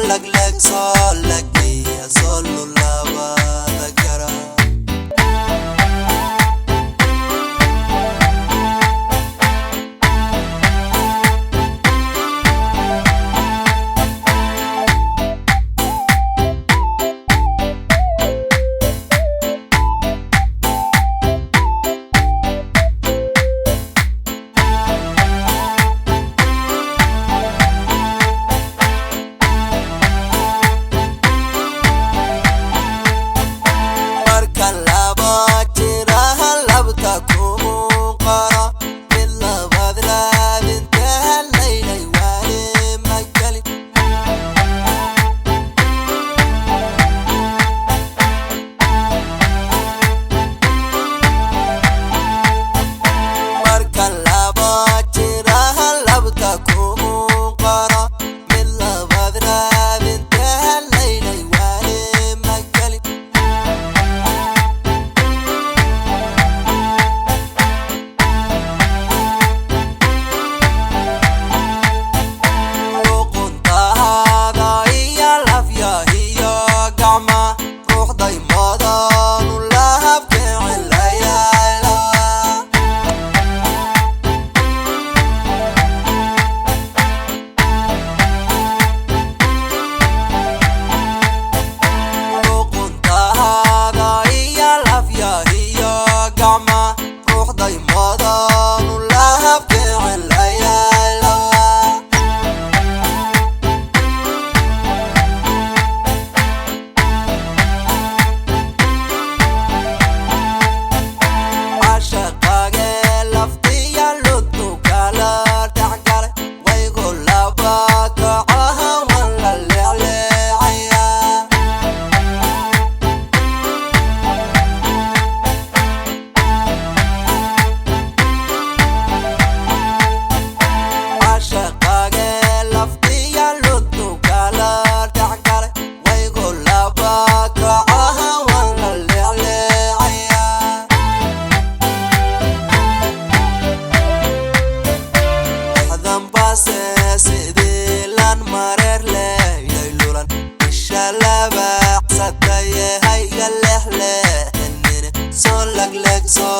Lagleg soo lagiya soo lulabada gara. Marka laba jiraha labta kugu qoro, mid labaad raadinta laylay waale magali. Marka laba jiraha labta kugu qoro, mid labaad raadinta laylay waale magali. Luquntaada iyo lafyahiyo gacma ruuxday madanu lahabkicilayala. Luquntaada iyo lafyahiyo gacma ruuxday madanu lahabkicilayala. Cashaqage laftiya luntu kala dhexgale, waygu laba kacaha waan la leecleecaya. Cashaqage laftiya luntu kala dhexgale, waygu laba kacaha waan la leecleecaya. Dambase sidii lan mareer leylay lulan isha labacsataye, hayga lexleexinine soo lagleg soo.